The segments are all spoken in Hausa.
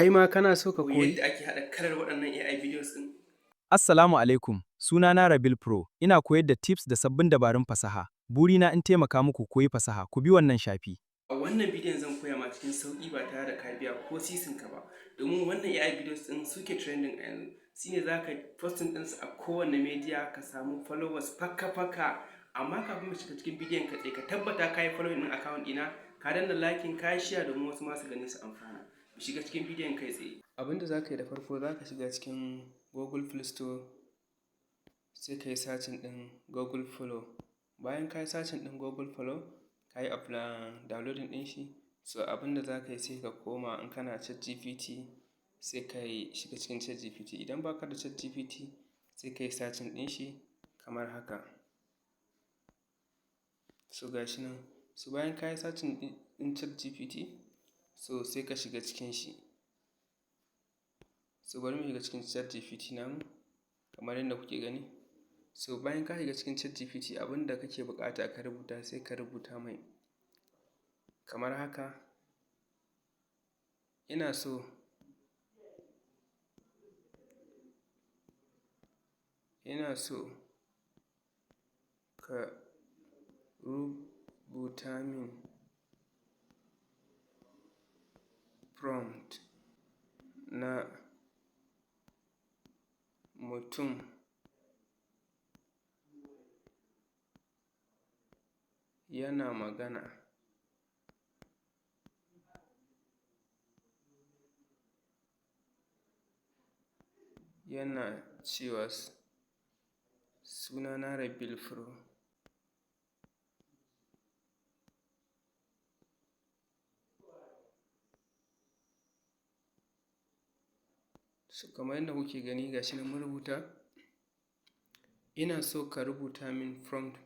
Kai ma kana so ka koyi yadda ake haɗa kalar waɗannan AI videos ɗin? Assalamu alaikum, sunana Rabil Pro, ina koyar da tips da sabbin dabarun fasaha. Burina in taimaka muku koyi fasaha, ku bi wannan shafi. A wannan bidiyon zan koya ma cikin sauƙi ba tare da ka biya ko sisin ka ba. Domin wannan AI videos ɗin suke trending a yanzu. Shine za ka posting ɗinsu a kowane media ka samu followers faka-faka. Amma kafin mu shiga cikin bidiyon ka tsaye, ka tabbata ka yi following ɗin account ɗina, ka danna liking, ka yi share domin wasu ma su gani su amfana. Mu shiga cikin bidiyon kai tsaye. Abin da za ka yi da farko, za ka shiga cikin Google Play Store, sai ka yi searching ɗin Google Flow. Bayan ka yi searching ɗin Google Flow, ka yi downloading ɗin shi, so abin da za ka yi, sai ka koma, in kana ChatGPT, sai ka yi shiga cikin ChatGPT. Idan ba ka da ChatGPT, sai ka yi searching ɗin shi kamar haka. So ga shi nan. So bayan ka yi searching ɗin ChatGPT, so sai ka shiga cikin shi. So bari mu shiga cikin ChatGPT namu kamar yadda kuke gani. So bayan ka shiga cikin ChatGPT, abin da kake buƙata ka rubuta, sai ka rubuta mai kamar haka: Ina so ka rubuta min prompt na mutum yana magana yana cewa sunana Rabil Pro." So kamar yadda kuke gani, ga shi nan mun rubuta: "Ina so ka rubuta min prompt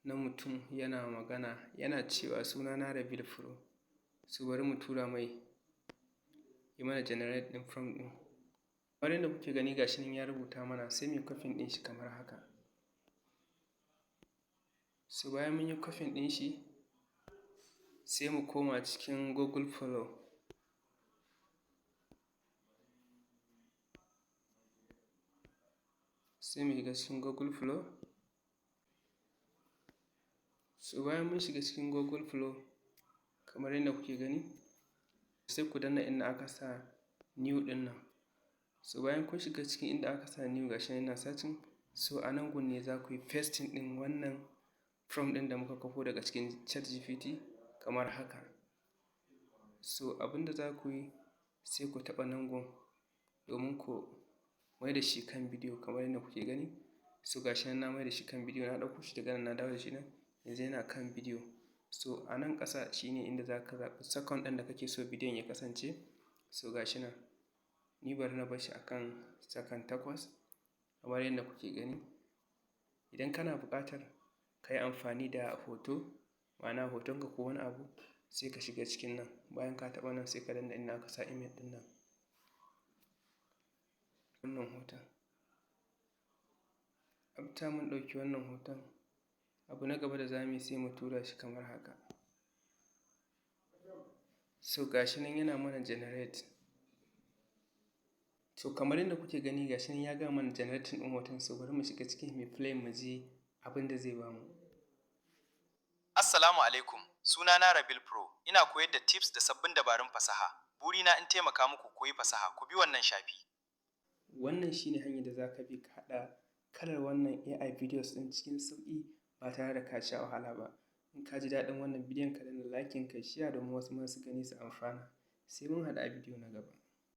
na mutum yana magana yana cewa sunana Rabil Pro." So bari mu tura mai ya mana generate ɗin prompt ɗin. Kamar yadda kuke gani, ga shi nan ya rubuta mana, sai mu yi copying ɗin shi kamar haka. So bayan mun yi copying ɗin shi, sai mu koma cikin Google Flow. Sai mu shiga cikin Google Flow. So bayan mun shiga cikin Google Flow kamar yadda kuke gani, sai ku danna inda aka sa new ɗin nan. So bayan kun shiga cikin inda aka sa new, ga shi nan yana searching. So a nan gun ne za ku yi pasting ɗin wannan prompt ɗin da muka kwafo daga cikin ChatGPT kamar haka. So abin da za ku yi, sai ku taɓa nan gun domin ku mai da shi kan bidiyo kamar yadda kuke gani. So ga shi nan na mai da shi kan bidiyo, na ɗauko shi daga nan na dawo da shi nan, yanzu yana kan bidiyo. So a nan ƙasa shi ne inda za ka zaɓi second ɗin da kake so bidiyon ya kasance. So ga shi nan, ni bari na bar shi a kan second 8 kamar yadda kuke gani. Idan kana buƙatar ka yi amfani da hoto, ma'ana hotonka ko wani abu, sai ka shiga cikin nan. Bayan ka taɓa nan, sai ka danna inda aka sa image ɗin nan. Wannan hoton. After mun ɗauki wannan hoton, abu na gaba da za mu yi, sai mu tura shi kamar haka. So ga shi nan yana mana generate. To kamar yadda kuke gani, ga shi nan ya gama mana generating ɗin hoton. So bari mu shiga ciki mu play mu ji abin da zai bamu. Assalamu alaikum, sunana Rabil Pro, ina koyar da tips da sabbin dabarun fasaha. Burina in taimaka muku koyi fasaha, ku bi wannan shafi. Wannan shi ne hanyar da za ka bi ka haɗa kalar wannan AI videos ɗin cikin sauƙi ba tare da ka sha wahala ba. In ka ji daɗin wannan bidiyon, ka danna liking, ka share domin wasu ma su gani su amfana. Sai mun haɗu a bidiyo na gaba.